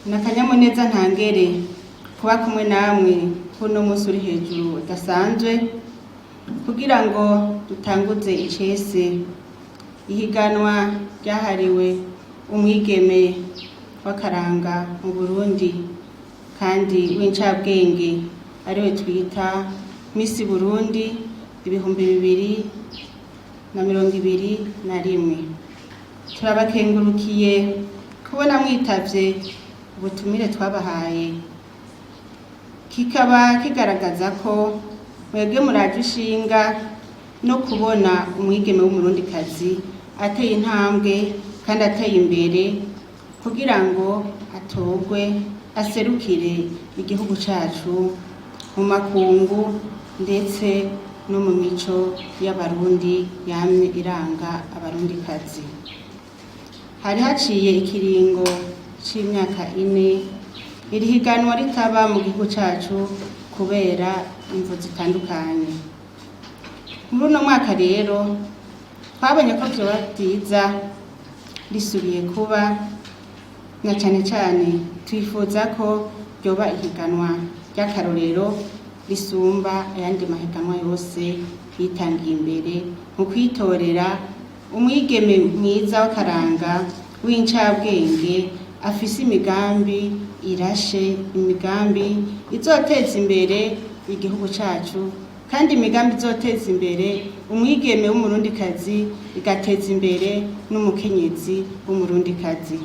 Ni akanyamuneza ntangere kuba kumwe namwe kuno munsi uri hejuru udasanzwe kugira ngo dutanguze icese ihiganwa ryahariwe umwigeme w'akaranga mu Burundi kandi w'incabwenge, ariwe twita Miss Burundi 2021. Turabakengurukiye kubona mwitavye ubutumire twabahaye, kikaba kigaragaza ko mwebwe muraje ishinga no kubona umwigeme w'Umurundikazi ateye intambwe kandi ateye imbere kugira ngo atorwe aserukire igihugu cacu mu makungu, ndetse no mu mico y'Abarundi yamye iranga Abarundikazi. Hari haciye ikiringo c'imyaka 4 iri higanwa ritaba mu gihugu cacu kubera imvo zitandukanye. Muri uno mwaka rero twabonye ko vyoba vyiza risubiye kuba, na cane cane twifuza ko ryoba ihiganwa ry'akarorero risumba ayandi mahiganwa yose yitangiye imbere mu kwitorera umwigeme mwiza w'akaranga, w'incabwenge, afise imigambi irashe, imigambi izoteza imbere igihugu cacu, kandi imigambi izoteza imbere umwigeme w'Umurundikazi, igateza imbere n'umukenyezi w'Umurundikazi.